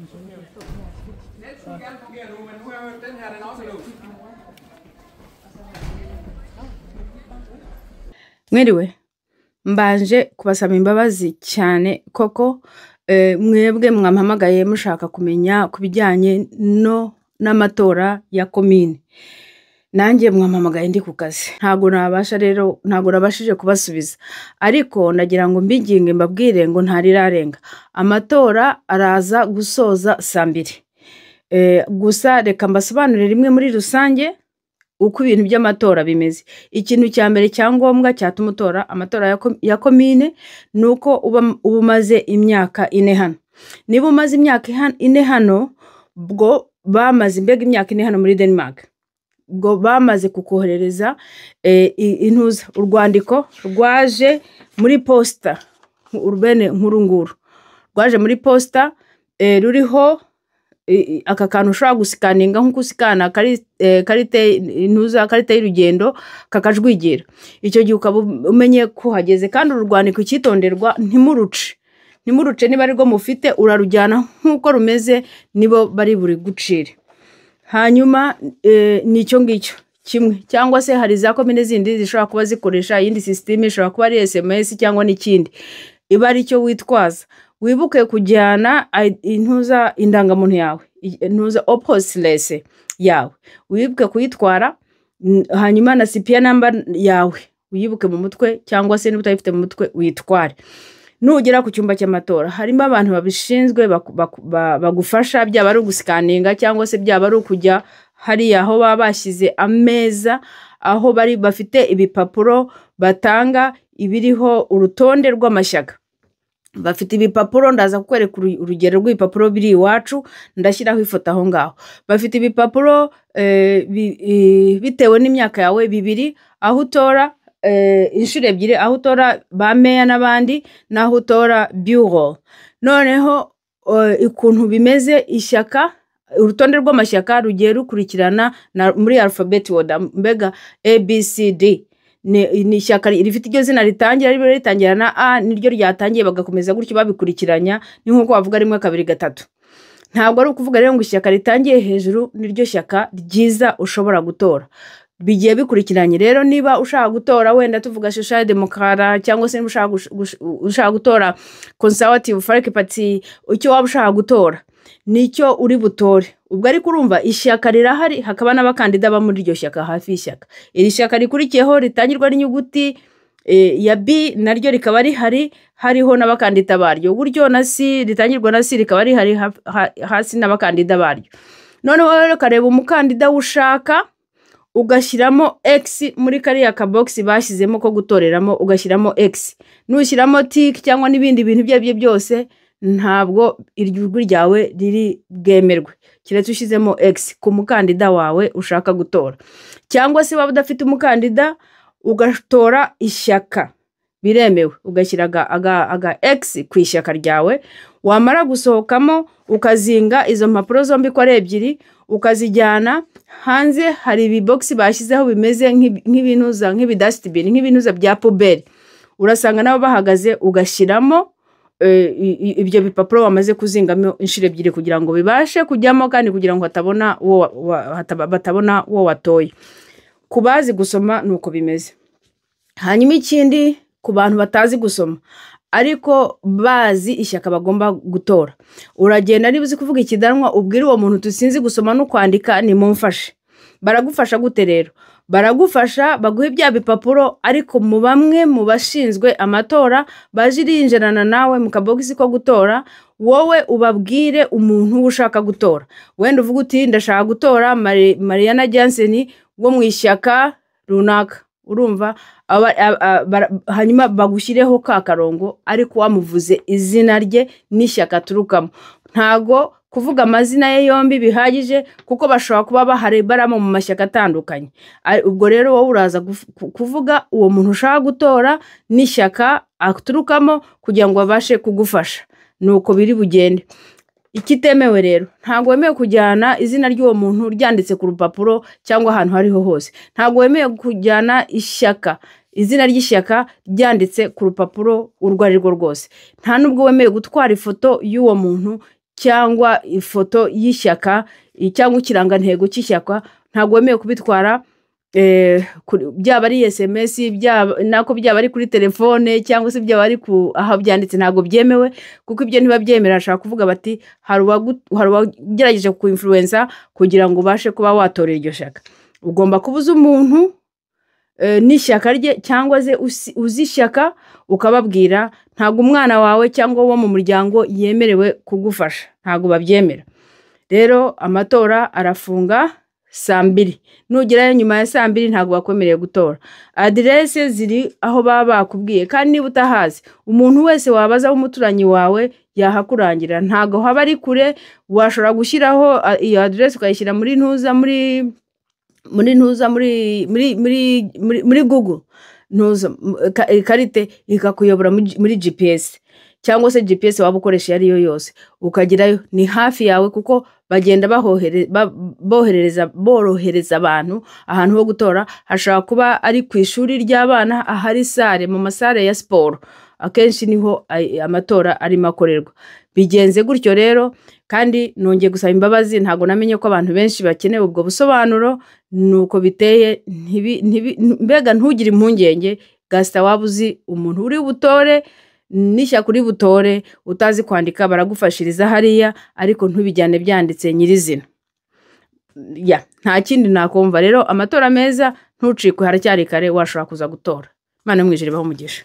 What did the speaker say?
Den skulle gerne fungere nu, men nu har jeg hørt, den her, den også er låst. Mwiriwe, mbanje kubasaba imbabazi cyane koko mwebwe mwampamagaye mushaka kumenya ku bijyanye no n'amatora ya komine. Nanjye mwampamagaye ndi ku kazi, ntabwo nabasha rero, ntabwo nabashije kubasubiza, ariko ndagira ngo mbinginge mbabwire ngo ntarirarenga. Amatora araza gusoza saa mbiri. Gusa reka mbasobanurire rimwe muri rusange uko ibintu by'amatora bimeze. Ikintu cya mbere cya ngombwa cyatuma utora amatora ya komine ni uko uba umaze imyaka 4 hano. Niba umaze imyaka 4 hano, ubwo bamaze mbega imyaka 4 hano muri Denmark, ubwo bamaze kukoherereza intuza, urwandiko rwaje muri posta, urubene nkuru nguru rwaje muri posta, ruriho aka kantu ushobora gusikaninga nk'uko usikana karite intuza, karite y'urugendo, kakajwigira. Icyo gihe ukaba umenye ko uhageze. Kandi uru rwandiko icyitonderwa, ntimuruce, ntimuruce, niba arirwo mufite urarujyana nk'uko rumeze, nibo bari buri gucire. Hanyuma nicyo ngicyo kimwe, cyangwa se hari za komine zindi zishobora kuba zikoresha iyindi sisiteme, ishobora kuba ari SMS cyangwa n'ikindi, iba ari cyo witwaza. Wibuke kujyana intuza indangamuntu yawe, intuza opposite yawe, wibuke kuyitwara, hanyuma na CPR number yawe wibuke mu mutwe, cyangwa se niba utayifite mu mutwe uyitware. Nugera ku cyumba cy'amatora harimo abantu babishinzwe bagufasha, byaba ari ugusikaninga cyangwa se byaba ari ukujya hariya aho baba bashyize ameza, aho bari bafite ibipapuro batanga ibiriho urutonde rw'amashyaka. Bafite ibipapuro, ndaza kukwereka urugero rw'ibipapuro biri iwacu, ndashyiraho ifoto aho ngaho. Bafite ibipapuro bitewe n'imyaka yawe 2, aho utora inshuro 2, aho utora ba meya n'abandi, n'aho utora bureau. Noneho ukuntu bimeze, ishyaka, urutonde rw'amashyaka rugiye rukurikirana muri alphabet order, mbega A B C D. Ni ishyaka rifite iryo zina ritangira, riba ritangira na A, niryo ryatangiye, bagakomeza gutyo babikurikiranya, ni nk'uko bavuga 1 2 3. Ntabwo ari ukuvuga rero ngo ishyaka ritangiye hejuru niryo shyaka ryiza ushobora gutora. Bigiye bikurikiranye. Rero niba ushaka gutora wenda tuvuga Social Democrat, cyangwa se niba ushaka gutora Conservative Folk Party, icyo waba ushaka gutora nicyo uri butore. Ubwo ariko urumva ishyaka rirahari, hakaba n'abakandida ba muri iryo shyaka hafi y'ishyaka. Iri shyaka rikurikiyeho ritangirwa n'inyuguti ya B naryo rikaba rihari, hariho n'abakandida baryo. Gutyo na C ritangirwa na C rikaba rihari hasi n'abakandida baryo. Noneho rero ukareba umukandida ushaka, ugashyiramo X muri kariya kabox bashyizemo ko gutoreramo, ugashyiramo X. Nushyiramo tick cyangwa n'ibindi bintu ibyo ari byo byose, ntabwo iryo jwi ryawe riri bwemerwe, keretse ushyizemo X ku mukandida wawe ushaka gutora. Cyangwa se waba udafite umukandida ugatora ishyaka, biremewe, ugashyira aga X ku ishyaka ryawe. Wamara gusohokamo ukazinga izo mpapuro zombi ko ari 2, ukazijyana hanze. Hari ibibox bashyizeho bimeze nk'ibinuza, nk'ibidustbin, nk'ibinuza bya poubelle, urasanga nabo bahagaze, ugashyiramo ibyo bipapuro wamaze kuzingamo inshuro 2 kugira ngo bibashe kujyamo, kandi kugira ngo batabona uwo watoye. Ku bazi gusoma nuko bimeze. Hanyuma ikindi, ku bantu batazi gusoma ariko bazi ishyaka bagomba gutora, uragenda niba uzi kuvuga ikidanwa ubwire uwo muntu uti sinzi gusoma no kwandika nimumfashe. Baragufasha gute rero? Baragufasha baguhe bya bipapuro, ariko mu bamwe mu bashinzwe amatora baje rinjirana nawe mu kabogisi ko gutora, wowe ubabwire umuntu ushaka gutora. Wenda uvuga uti ndashaka gutora Mariana Jansen wo mu ishyaka runaka, urumva hanyuma bagushyireho ka karongo, ariko wamuvuze izina rye n'ishyaka aturukamo. Ntago kuvuga amazina ye yombi bihagije, kuko bashobora kuba bahari baramo mu mashyaka atandukanye. Ubwo rero wowe uraza kuvuga uwo muntu ushaka gutora n'ishyaka aturukamo kugira ngo babashe kugufasha. Nuko biri bugende. Ikitemewe rero, ntabwo wemewe kujyana izina ry'uwo muntu ryanditse ku rupapuro cyangwa ahantu hariho hose. Ntabwo wemewe kujyana izina ry'ishyaka ryanditse ku rupapuro urwo ari rwo rwose. Nta nubwo wemewe gutwara ifoto y'uwo muntu cyangwa ifoto y'ishyaka cyangwa ikirangantego cy'ishyaka. Ntabwo wemewe kubitwara, byaba ari SMS, byaba nako byaba ari kuri telefone, cyangwa se byaba ari ku aho byanditse, ntabwo byemewe, kuko ibyo ntibabyemera. Bashaka kuvuga bati hari uwagerageje ku influencer kugira ngo ubashe kuba watora iryo shyaka. Ugomba kuba uzi umuntu n'ishyaka rye, cyangwa se uzi ishyaka ukababwira. Ntabwo umwana wawe cyangwa uwo mu muryango yemerewe kugufasha, ntabwo babyemera. Rero amatora arafunga saa 2. Nugerayo nyuma ya saa 2, ntabwo bakwemereye gutora. Aderese ziri aho baba bakubwiye, kandi niba utahazi, umuntu wese wabaza w'umuturanyi wawe yahakurangira. Ntabwo haba ari kure. Washobora gushyiraho iyo aderese, ukayishyira muri ntuza, muri ntuza, muri Google ntuza, ikarite ikakuyobora muri GPS, cyangwa se GPS waba ukoresha iyo ari yo yose, ukagerayo. Ni hafi yawe, kuko bagenda boherereza, borohereza abantu ahantu ho gutora. Hashobora kuba ari ku ishuri ry'abana, ahari salle, mu masalle ya siporo, akenshi niho amatora arimo akorerwa. Bigenze gutyo rero. Kandi nongeye gusaba imbabazi, ntabwo namenye ko abantu benshi bakeneye ubwo busobanuro. Nuko biteye. Mbega ntugire impungenge gasita. Waba uzi umuntu uri butore n'ishyaka uri butore, utazi kwandika baragufashiriza hariya, ariko ntubijyane byanditse nyirizina. Ya, nta kindi nakumva. Rero amatora meza, ntucikwe, haracyari kare, washobora kuza gutora. Imana yo mu ijuru ibahe umugisha.